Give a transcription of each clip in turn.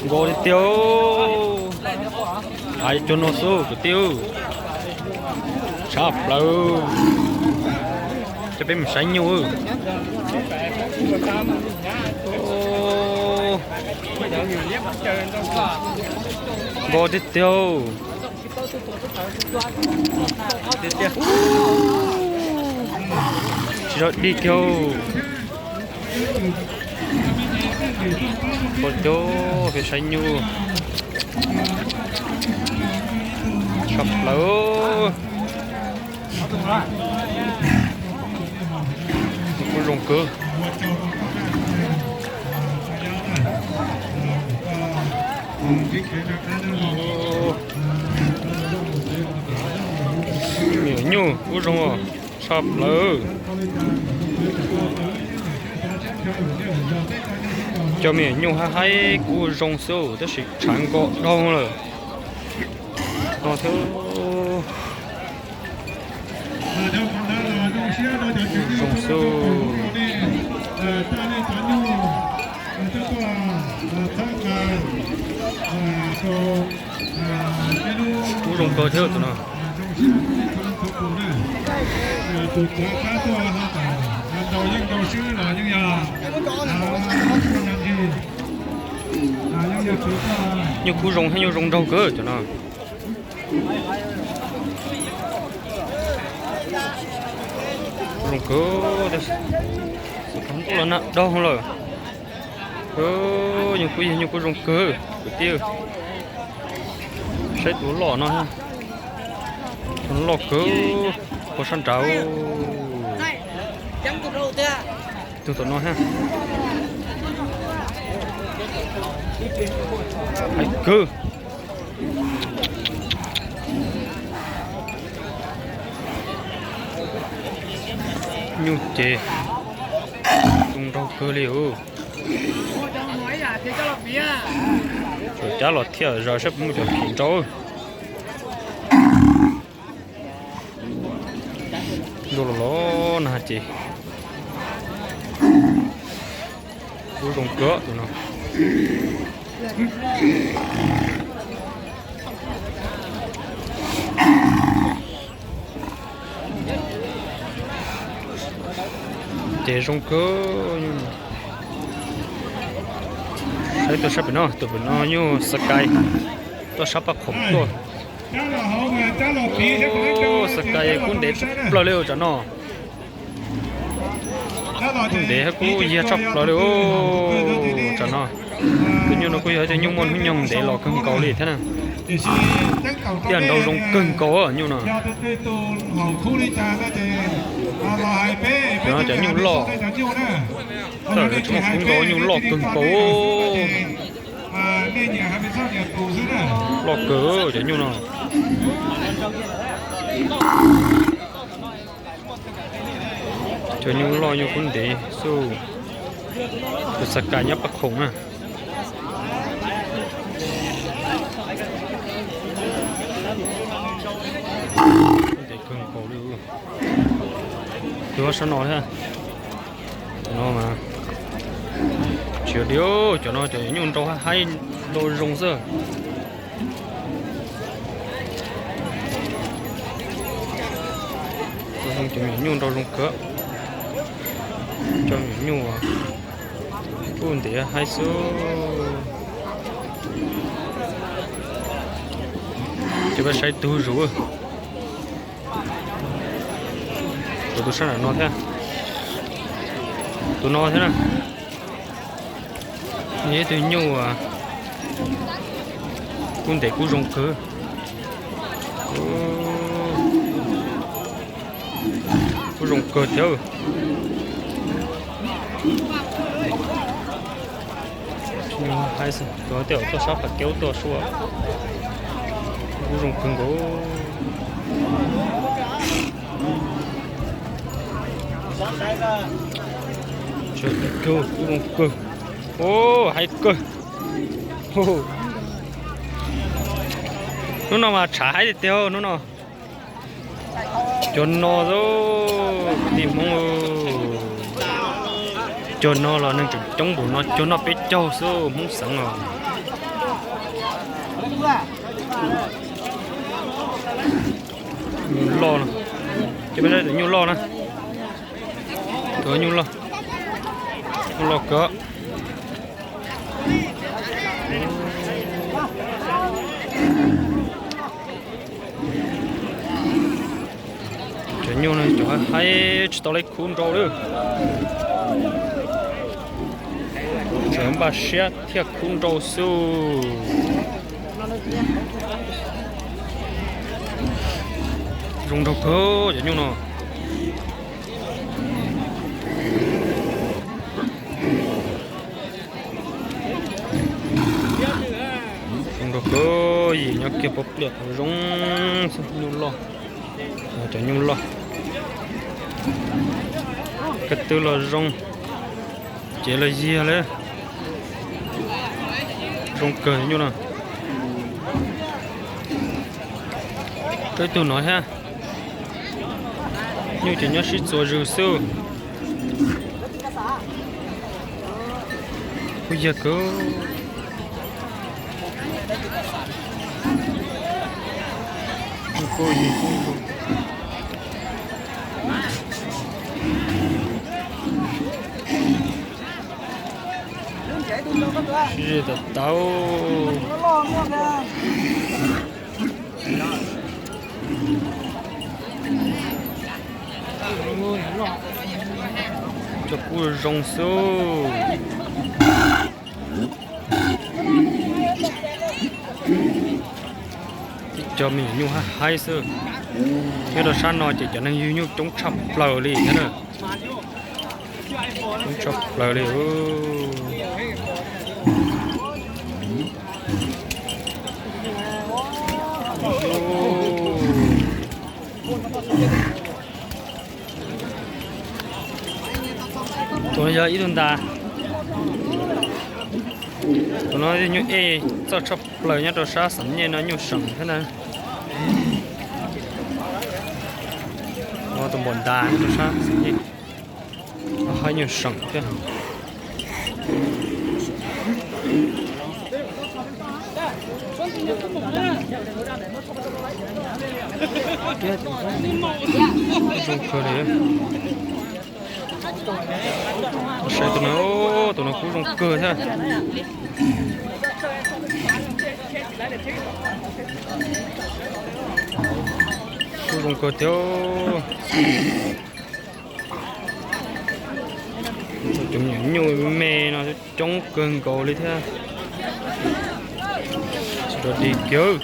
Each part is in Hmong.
Nkos tiag tiag. Hais cov no xwb kwv tij, tshaj plaws. Coj peb mus saib nyuj. Nkos tiag tiag. Tsis zog dig kiag. Nkos tiag, peb saib nyuj. Tshaj plaws. Kuj zoo kawg. Me nyuam nyuj kuj zoo os, tshaj plaws. Cov me nyuam nyuj haib haib kuj zoo xwb tab sis tshav nkos dhau lawm. No thiab. Zoo xwb. Kuj zoo kawg thiab tus no. Nyuj kuj zoo thiab, nyuj zoo nraug kawg cov no. Zoo kawg, ntuj los nag dhau lawm. Nyuj kuj yog nyuj kuj zoo kawg kwv tij. Saib tus loj no, loj kawg, puag sab nrad. Tus tom no, haib kawg. Nyuj ces zoo nraug kawg li os. Cov cab los thiaj zas saib puas muaj cov phim nraug. Ntuj los los nag ces kuj zoo kawg tus no. Ces zoo kawg. Saib tuaj sab pem no, tus pem no nyuj Sky, tuaj sab paj khoom tuaj. Sky kuj ntev tshaj plaws li os tsam no. Kuj ntev thiab kuj yag tshaj plaws li os tsam no. Tus nyuj no kuj yog ib tug nyuj muaj hnub nyoog ntev los kawg nkaus li thiab na. Tiaj nraug zoo kawg nkaus nyuj no. Cov no cov nyuj loj, tsis muaj kub nkaus, nyuj loj kawg nkaus. Loj kawg cov nyuj no. Cov nyuj loj nyuj kub ntev xwb. Tus Sky nyob paj khoom na. Ntev kawg nkaus li. Tus sab no thiab. Cov no mas tsis yog li, cov no cov nyuj nrau haib nrau zoo xwb. Cov me nyuam nyuj nrau zoo kawg. Cov me nyuam nyuj kuj ntev haib xwb. Ces peb saib tug zuj zus. Tus sab nram no thiab. Tus no thiab na. Ib tug nyuj kub ntev kub zoo kawg. Kub zoo kawg thiab. Nyuj haib xwb, tus tej zaum tuaj sab qhov keub tuaj sua. Kub zoo kawg nkaus. Kub zoo kawg. Haib kawg. Hnub no mas tshav haib tiag tiag hnub no. Cov no xwb, kwv tij Hmoob, cov no los neeg tseem coob npaum no, cov no peb caug xwb Hmoob xeev os. Nyuj loj no, ces peb saib tus nyuj loj na. Tus nyuj loj, nyuj loj kawg. Cov nyuj no cov haib tsis tau lawv khub nrau lawm. Tseem npaj siab thiaj khub nrau xwb. Zoo nraug kawg cov nyuj no. Zoo nraug kawg, yim nyob kiag pov pliam zoo xwb, nyuj loj. Cov nyuj loj, kab twb los zoo, cev los yiag li. Zoo kawg nyuj no. Peb tug no thiab, nyuj ces nyob sib txuas zws xwb. Kuj yog kawg. Sib ze tau tau. Cov kuj zoo xwb. Tib co me nyuam nyuj haib haib xwb. Nyob rau sab no ces cov neeg yug nyuj coob tshaj plaws li thiab na. Coob tshaj plaws li. Tus no yog ib tug ntas. Tus no nyuj ej txawj tshaj plaws nyob rau sab Xam Nyej no, nyuj seem thiab na. Tus npam ntas nyob rau sab Xam Nyej, haib nyuj seem thiab. Zoo kawg li. Saib tus no, tus no kuj zoo kawg thiab. Kuj zoo kawg thiab. Cov me nyuam nyuj me no coob kawg nkaus li thiab. Tsis rau dig kiag.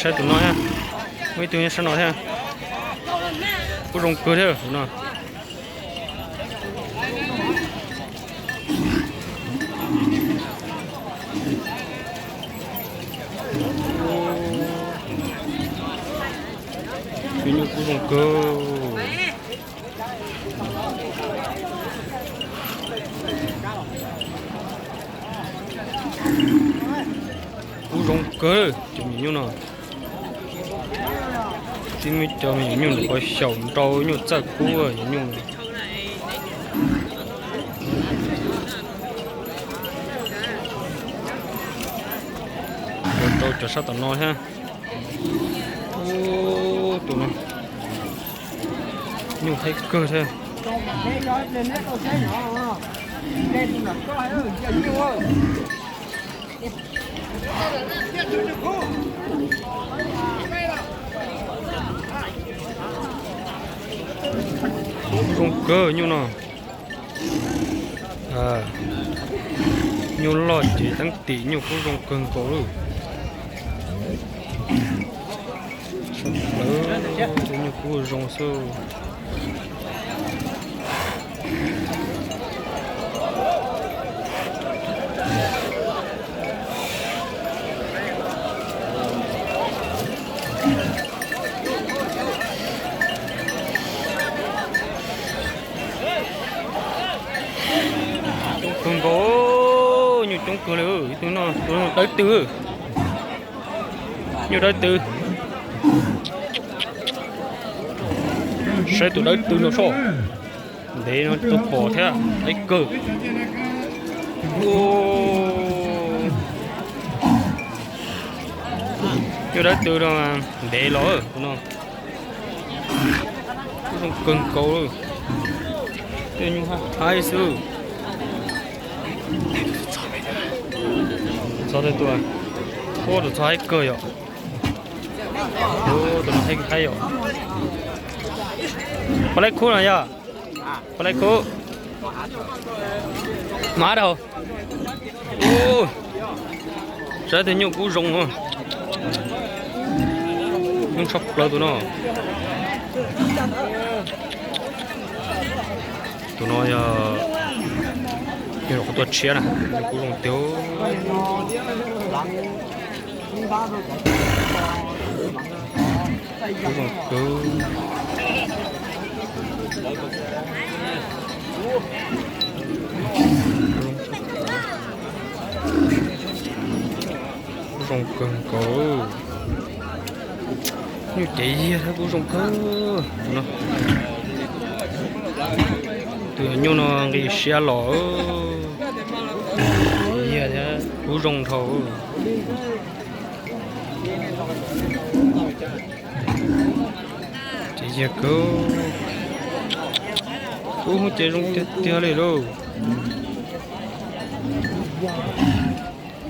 Saib tus no thiab, muaj ib tug nyob sab no thiab. Kuj zoo kawg thiab tus no. Cov nyuj kuj zoo kawg. Kuj zoo kawg cov me nyuam nyuj no. Tib muaj cov me nyuam nyuj nws qhuav xyaum nrau nyuj txawj kub cov nyuj. Rau cov sab tom no thiab. Tus no nyuj haib kawg thiab. Zoo kawg nyuj no. Nyuj loj ces teeb tim nyuj kuj zoo kawg nkaus lawm. Sawv daws, nyuj kub zoo xwb. Coob kawg nkaus, nyuj coob kawg li. Tus no, tus no dawb tw. Nyuj dawb tw. Saib tus dawb tw no soj. Ntev no tuaj pom thiab, dawb kawg. Nyuj dawb tw no ntev los tus no. Kub zoo kawg nkaus. Tej nyuj haib xwb. Txog tej tua. Ua tus txog haib kawg yom. Tus no haib kawg haib yom. Pab laib khub no yog. Pab laib khub. Mab rau. Saib tej nyuj kub zoo. Nyuj tshaj plaws tus no. Tus no yog nyuj qhuav tuaj tshiab na, nyuj kub zoo tiag. Kub zoo kawg. Kub zoo kawg nkaus. Nyuj cev yiag thiab kub zoo kawg no. Tus nyuj no nqis siab los, cev yiag thiab kub zoo dhau. Cev yiag kawg. Kub ces zoo tiag tiag li lauj.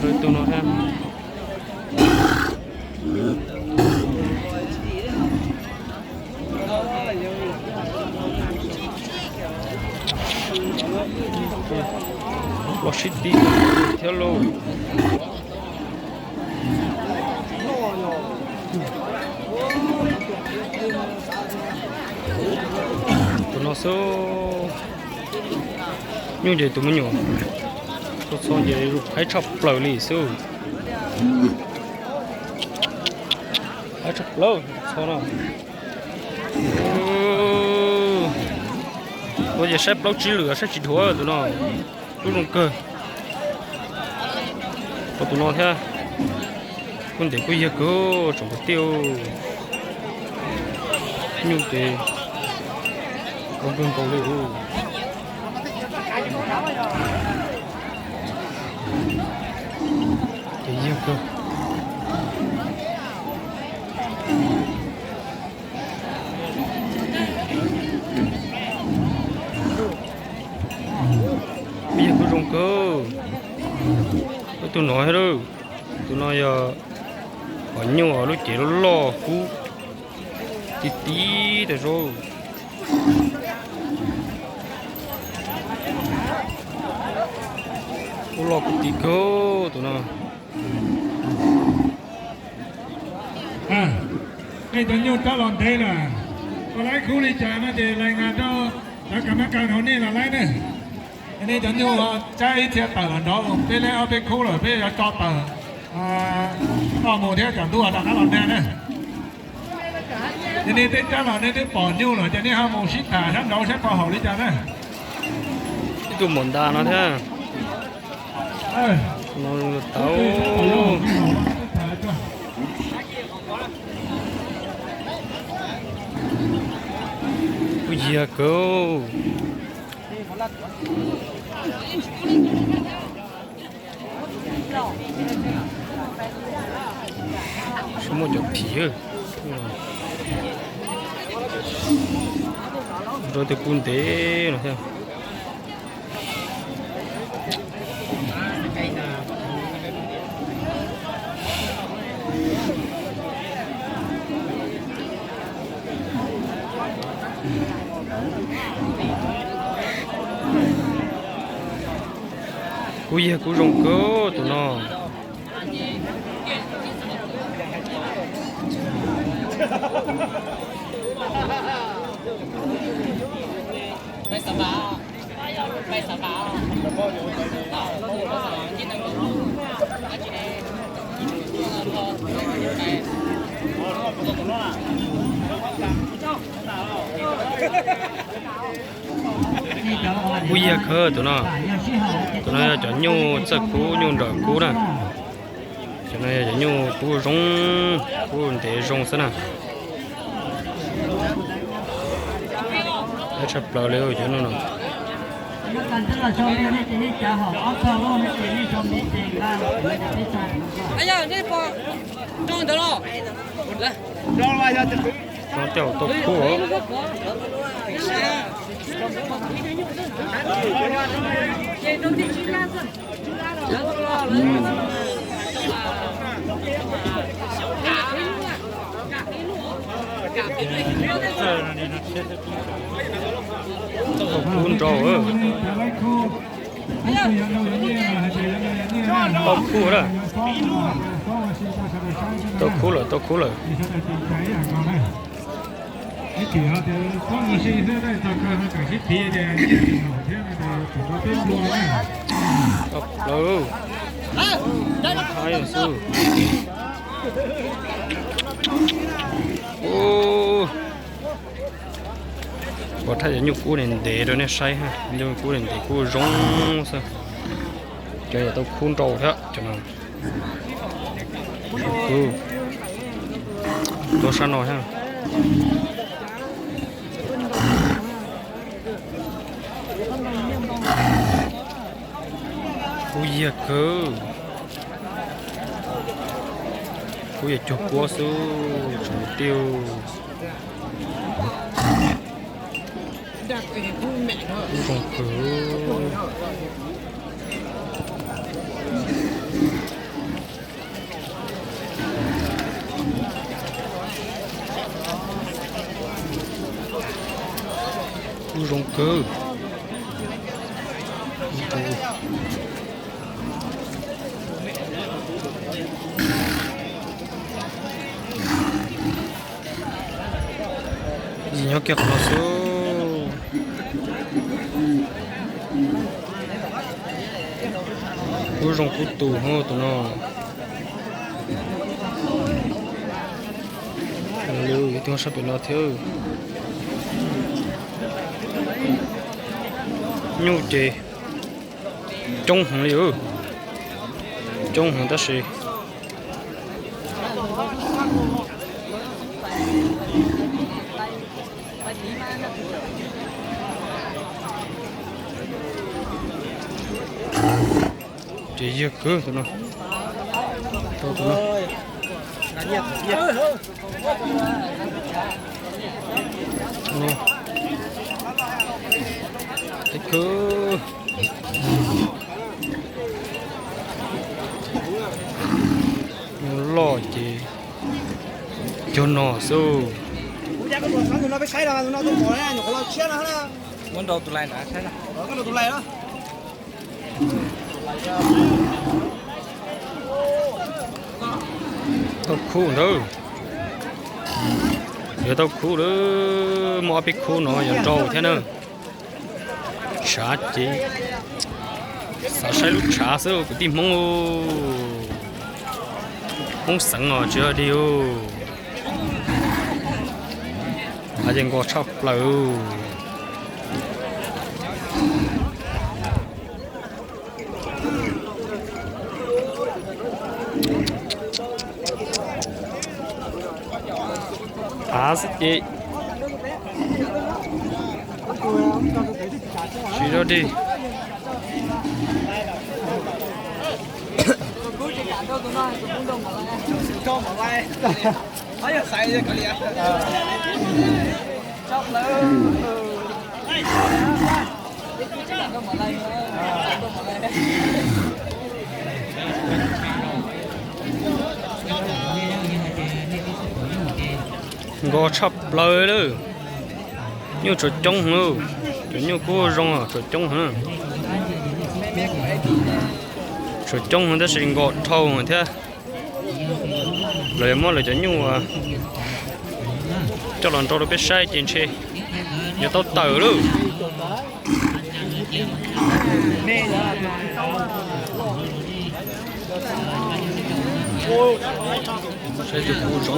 Rau tus no thiab. Los sib tib thiab lauj. Tus no xwb. Nyuj ces tus me nyuam txho txho ces haib tshaj plaws li xwb. Haib tshaj plaws txho no. Ua ces saib plaub tsib lwm saib tsis dhuav tus no. Kub zoo kawg. Rau tus no thiab. Kub ntev kub yiag kawg tsoom kwv tij. Nyuj ces zoo kawg nkaus li. Ces yiag kawg. Yog kub zoo kawg. Tus no thiab lauj. Tus no yog pom nyuj lub cev loj loj kub ti ti tas zog. Kub loj kub ti kawg tus no. Nej cov nyuj rov los ntev lawm, koj laib kub li cas no ces lais ngas rau cov kam mab kaw hauv nej los laib ne. Nej cov nyuj tsab ib txhia tawm los nrov, peb laib ob peb khub lawm peb yuav tso tawm noj mus thiab tsam ntuj rov qab los nag na. Ces nej tej tsab los nej twb pom nyuj lawm ces nej ho mus sib tham sab nraud sab qhov haum li cas na. Ib tug maum ntas no thiab. Tau. Kuj yiag kawg. Muaj cov phim, rau tej kub ntev no thiab. Kub yawg kub zoo kawg tus no. Kub yawg kawg tus no. Tus no yog cov nyuj txawj kub nyuj nrawm kub na. Cov no yog cov nyuj kub zoo, kub ntev zoo xwb na. Tshaj plaws li cov no no. Cov tau khub. Tau khub nrau. Tau khub lawm. Tau khub lawm, tau khub lawm. Tau plaws. Ua thaj cov nyuj kub ntev ntev rau nej saib ha, nyuj kub ntev ntev kub zoo xwb. Cov yog tau khub nrau thiab cov no. Kub tuaj sab no thiab. Kub yag kawg. Kub yog cuag kuab xwb tseem tiaj. Kub zoo kawg. Kub zoo kawg. Nyob kiag qhov no xwb. Kub zoo kub tus hos tus no. Ib tug sab pem no thiab. Nyuj ces coob heev li, coob heev tab sis ces yag kawg tus no. Tau tus no. Yag kawg. Loj ces cog no xwb. Muab rau tus lais ntawd saib na. Tau khub ntawd. Yog tau khub lawm, muaj ob peb khub no yog nrau thiab na. Tshav ces xav saib lub tshav xwb kwv tij Hmoob. Hmoob xeev os tsis yog dig. Hav yeej nkos tshaj plaws. Av xwb ces tsis dog dig. Nkos tshaj plaws lawm. Nyuj tshuav coob heev, cov nyuj kuj zoo tshuav coob heev. Tshuav coob heev tab sis nkos dhau thiab. Lawv yuav muab lawv cov nyuj coj los nrau rau peb saib ces ntshe yuav tau tawm lawm. Saib tus kuj zoo,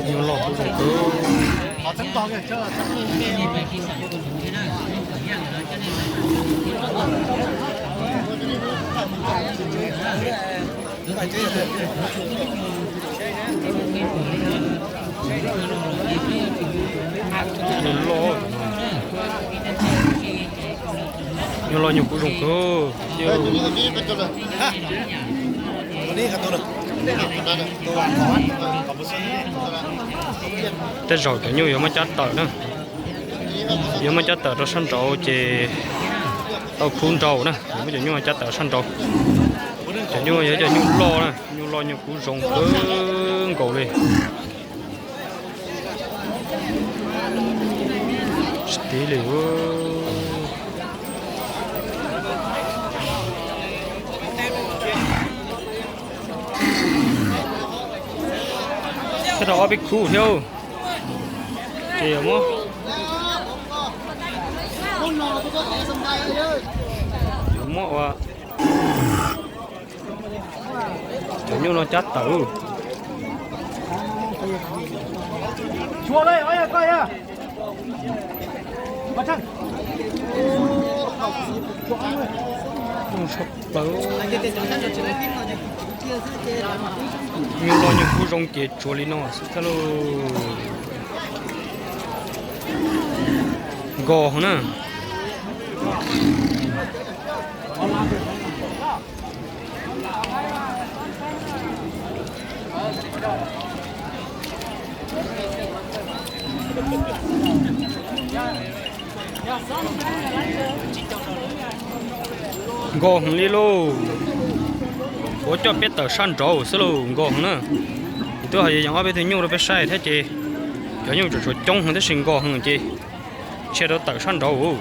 nyuj loj kuj zoo kawg. Nyuj loj. Los nyuj kub zoo kawg. Tej zaum cov nyuj yuav muab cab tawm na, yuav muab cab tawm rau sab nraud ces tau khub nraud na, muab cov nyuj cab tawm sab nraud. Cov nyuj yog cov nyuj loj na, nyuj loj nyuj kub zoo kawg nkaus li. Tsis tiv li. Rau ob peb khub thiab. Ces yuav muab, yuav muab ua cov nyuj no cab tawm. Nyuj loj nyuj kub zoo ces tsuav li no xwb thiab lauj. Nkos heev na. Nkos heev li lauj. Kuv coj peb tawm sab nraud xwb lauj, nkos heev na. Kuv twb ho yees ob peb tug nyuj rau peb saib thiab ces cov nyuj tseem tshuav coob heev tab sis nkos heev ces tshia rau tawm sab nraud.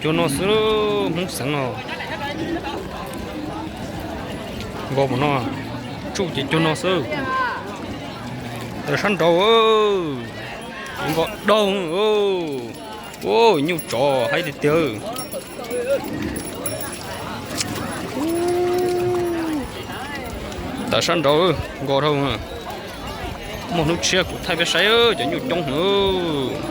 Cua no xwb, Hmoob xeev os. Nkos mus no, tsuj ces cua no xwb. Tawm sab nraud, nkos daug. Ua nyuj tsov haib tiag tiag. Tawm sab nraud, nkos dhau. Muaj hnub tshiab kuv thaij peb saib cov nyuj coob heev.